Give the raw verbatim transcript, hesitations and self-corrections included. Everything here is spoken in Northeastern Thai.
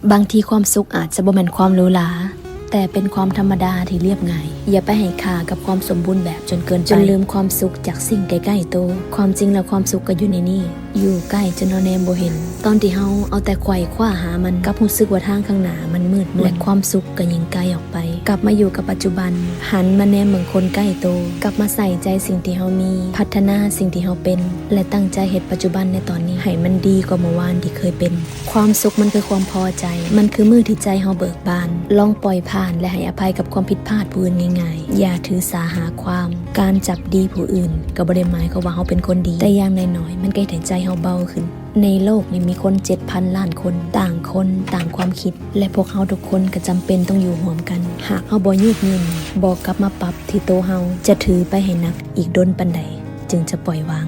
บางทีความสุขอาจจะบ่แม่นความหรูหรา แต่เป็นความธรรมดาที่เรียบง่าย อย่าไปให้ค่ากับความสมบูรณ์แบบจนเกินไป จนลืมความสุขจากสิ่งใกล้ๆตัว ความจริงแล้วความสุขก็อยู่ในนี่ อยู่ใกล้จนเราแนมบ่เห็น ตอนที่เฮาเอาแต่ไขว่คว้าหามัน กลับรู้สึกว่าทางข้างหน้ามันมืดมน และความสุขก็ยิ่งไกลออกไป กลับมาอยู่กับปัจจุบัน หันมาแนมเบิ่งคนใกล้ตัว กลับมาใส่ใจสิ่งที่เฮามี พัฒนาสิ่งที่เฮาเป็น และตั้งใจเฮ็ดปัจจุบันในตอนนี้ ให้มันดีกว่าเมื่อวานที่เคยเป็น ความสุขมันคือความพอใจ มันคือมื้อที่ใจเฮาเบิกบาน ลองปล่อยผ่านและให้อภัยกับความผิดพลาดผู้อื่นง่ายๆ อย่าถือสาหาความ การจับดีผู้อื่นก็บ่ได้หมายความว่าเฮาเป็นคนดี แต่อย่างน้อยๆ มันก็เฮ็ดให้ใจเฮาเบาขึ้น ในโลกนี้มีคนเจ็ดพันล้านคน ต่างคนต่างความคิด และพวกเฮาทุกคนก็จำเป็นต้องอยู่ร่วมกัน หากเฮาบ่ยืดหยุ่น บ่กลับมาปรับที่ตัวเฮา จะถือไปให้หนักอีกดนปานใด จึงจะปล่อยวาง